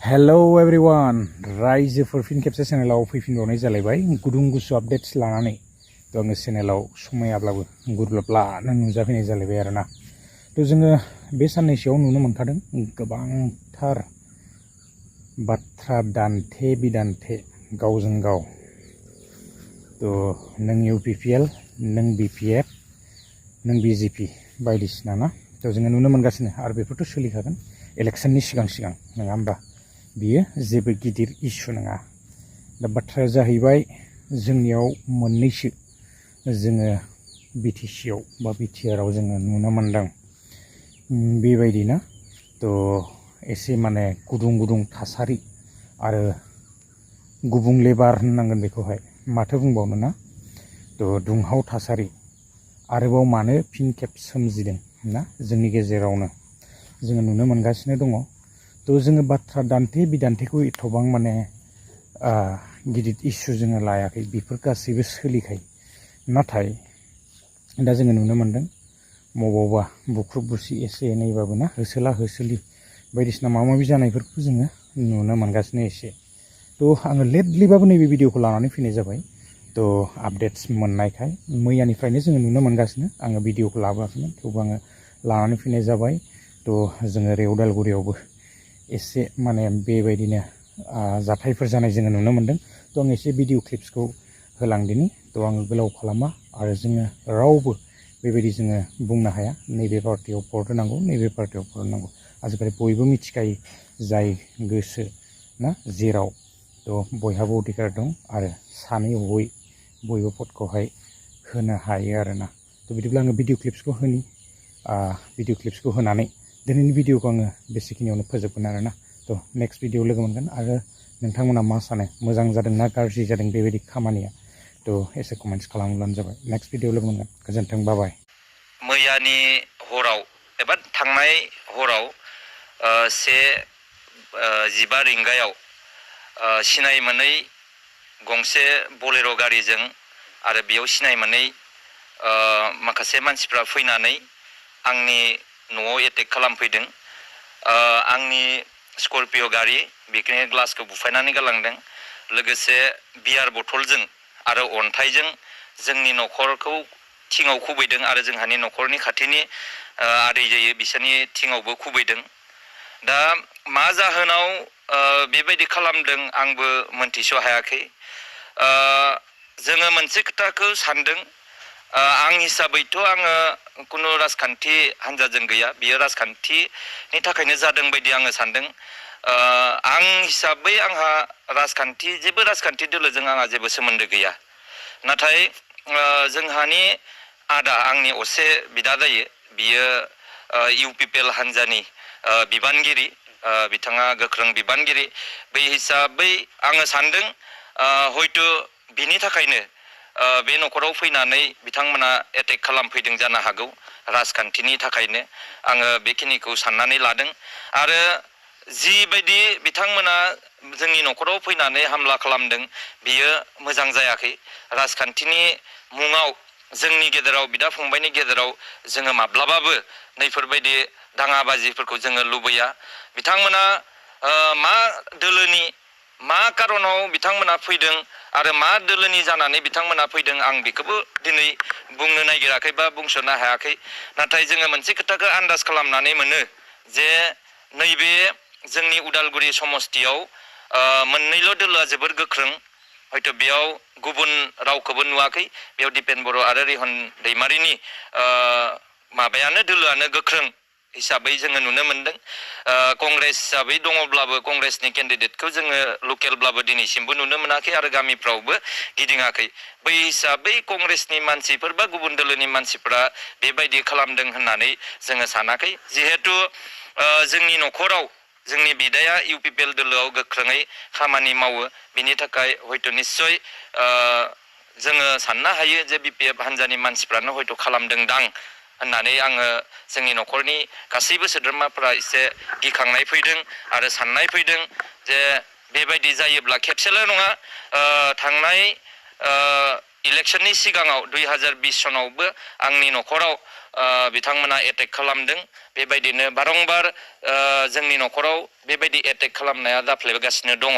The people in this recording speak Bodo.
Hello everyone, रायजोफोर फिन खेबसे चेनेलाव फैफिनबावनाय जालायबाय गुदुं गुसु अपडेट्स लानानै तो आङो चेनेलाव समायाब्लाबो गुरब्लाब्लानो नुजाफैनाय जालायबाय आरोना तो जोङो बे साननैसोआव नुनो मोनखादों गोबांथार बाथ्रा दान्थे बिदान्थे गावजों गाव तो नों UPPL नों BPF नों BJP बायदिसिना ना तो जोङो नुनो मोनगासिनो आरो बेफोरथ' सोलिखागोन इलेक्शननि सिगां नङा होमबा बियो जेबो गिदिर इस्यु नङा दा बाथ्राया जाहैबाय जोंनियाव मोननैसो जोङो BTC आव बा BTR आव जोङो नुनो मोनदों बेबायदिना तो एसे माने गुदुं थासारि आरो गुबुंले बार होननांगोन बेखौहाय माथो बुंबावनो ना तो दुंहाव थासारि आरोबाव मानो फिन खेब सोमजिदों ना जोंनि गेजेरावनो जोङो नुनो मोनगासिनो दङ तो जोङो बाथ्रा दान्थे बिदान्थेखौ एथबां माने गिदिर इस्यु जोङो लायाखै बेफोर गासैबो सोलिखायो नाथाय दा जोङो नुनो मोनदों मबावबा बुख्रुब बुसि एसे एनैबाबो ना होसोला होसोलि बायदिसिना माबा माबि जानायफोरखौ जोङो नुनो मोनगासिनो एसे तो आङो लेटलिबाबो नैबे भिडिअखौ लानानै फैनाय जाबाय तो आपडेट्स मोननायखाय मैयानिफ्रायनो जोङो नुनो मोनगासिनो आङो भिडिअखौ लाबोआखैमोन थेवबो आङो लानानै फैनाय जाबाय तो जोङो रेवदालगुरियावबो एसे माने बेबायदिनो जाथायफोर जानाय जोङो नुनो मोनदों तो आं एसे भिडिअ क्लिप्सखौ होलांदिनि तो आङो गोलाव खालामा आरो जोङो रावबो बेबायदि जोङो बुंनो हाया नैबे पार्टियाव भट होनांगौ नैबे पार्टियाव भट होनांगौ आजिखालि बयबो मिथिखायो जाय गोसो ना जेराव तो बयहाबो अधिकार दं आरो सानै हयै बयबो भटखौहाय होनो हायो आरोना तो बिदिब्ला आङो भिडिअ क्लिप्सखौ होनि भिडिअ क्लिप्सखौ होनानै दिनैनि भिडिअखौ आङो बेसेखिनियावनो फोजोबगोन आरोना तो नेक्स्ट भिडिअ लोगो मोनगोन आरो नोंथांमोना मा सानो मोजां जादों ना गाज्रि जादों बेबायदि खामानिया तो एसे कमेन्ट्स खालामब्लानो जाबाय नेक्स्ट भिडिअ लोगो मोनगोन गोजोन्थों बाय मैयानि हराव एबा थांनाय हराव 1:15 रिंगायाव सिनाय मोनै गंसे बोलेरो गारिजों आरो बेयाव सिनाय मोनै माखासे मानसिफ्रा फैनानै आंनि न'आव एटेक खालामफैदों आंनि स्कर्पिय' गारि बेखौनो ग्लासखौ बुफायनानै गालांदों लोगोसे बियार बथलजों आरो अन्थाइजों जोंनि न'खरखौ थिङाव खुबैदों आरो जोंहानि न'खरनि खाथिनि आदै जायो बिसोरनि थिङावबो खुबैदों दा मा जाहोनाव बेबायदि खालामदों आंबो मोनथिस' हायाखै जोङो मोनसे खोथाखौ सानदों आं हिसाबैथ' आङो कुनु राजखान्थि हान्जाजों गैया बियो राजखान्थिनि थाखायनो जादों बायदि आङो सानदों आं हिसाबै आंहा जेबो राजखान्थि दोलोजों आंहा जेबो सोमोन्दो गैया नाथाय जोंहानि आदा आंनि असे बिदा जायो बियो UPPL हान्जानि बिबानगिरि बिथाङा गोख्रों बिबानगिरि बै हिसाबै आङो सानदों हयथ' बिनि थाखायनो बे न'खराव फैनानै बिथांमोना एटेक खालामफैदों जानो हागौ राजखान्थिनि थाखायनो आङो बेखिनिखौ साननानै लादों आरो जिबायदि बिथांमोना जोंनि न'खराव फैनानै हामला खालामदों बियो मोजां जायाखै राजखान्थिनि मुङाव जोंनि गेजेराव बिदा फंबायनि गेजेराव जोङो माब्लाबाबो नैफोरबायदि दाङाबाजिफोरखौ जोङो लुबैया बिथांमोना मा दोलोनि मा कारनाव बिथांमोना फैदों आरो मा दोलोनि जानानै बिथांमोना फैदों आं बेखौबो दिनै बुंनो नागिराखै बा बुंस'नो हायाखै नाथाय जोङो मोनसे खोथाखौ आन्दाज खालामनानै मोनो जे नैबे जोंनि उदालगुरि समस्तियाव मोननैल' दोलोआ जोबोर गोख्रों हयथ' बेयाव गुबुन रावखौबो नुवाखै बेयाव दिपेन बर' आरो रिहन दैमारिनि माबायानो दोलोआनो गोख्रों हिसाबै जोङो नुनो मोनदों कंग्रेस हिसाबै दङब्लाबो कंग्रेसनि केन्डिडेटखौ जोङो लकेलब्लाबो दिनैसिमबो नुनो मोनाखै आरो गामिफ्रावबो गिदिङाखै बै हिसाबै कंग्रेसनि मानसिफोर बा गुबुन दोलोनि मानसिफोरा बेबायदि खालामदों होननानै जोङो सानाखै जिहेतु जोंनि न'खराव जोंनि बिदाया UPPL दोलोआव गोख्रोङै खामानि मावो बिनि थाखाय हयथ' निस्सय जोङो साननो हायो जे BPF हान्जानि मानसिफ्रानो हयथ' खालामदों दां होननानै आङो जोंनि न'खरनि गासैबो सोद्रोमाफोरा एसे गिखांनाय फैदों आरो साननाय फैदों जे बेबायदि जायोब्ला खेबसेल' नङा थांनाय इलेक्शननि सिगाङाव 2020 सनावबो आंनि न'खराव बिथांमोना एटेक खालामदों बेबायदिनो बारंबार जोंनि न'खराव बेबायदि एटेक खालामनाया जाफ्लेगासिनो दङ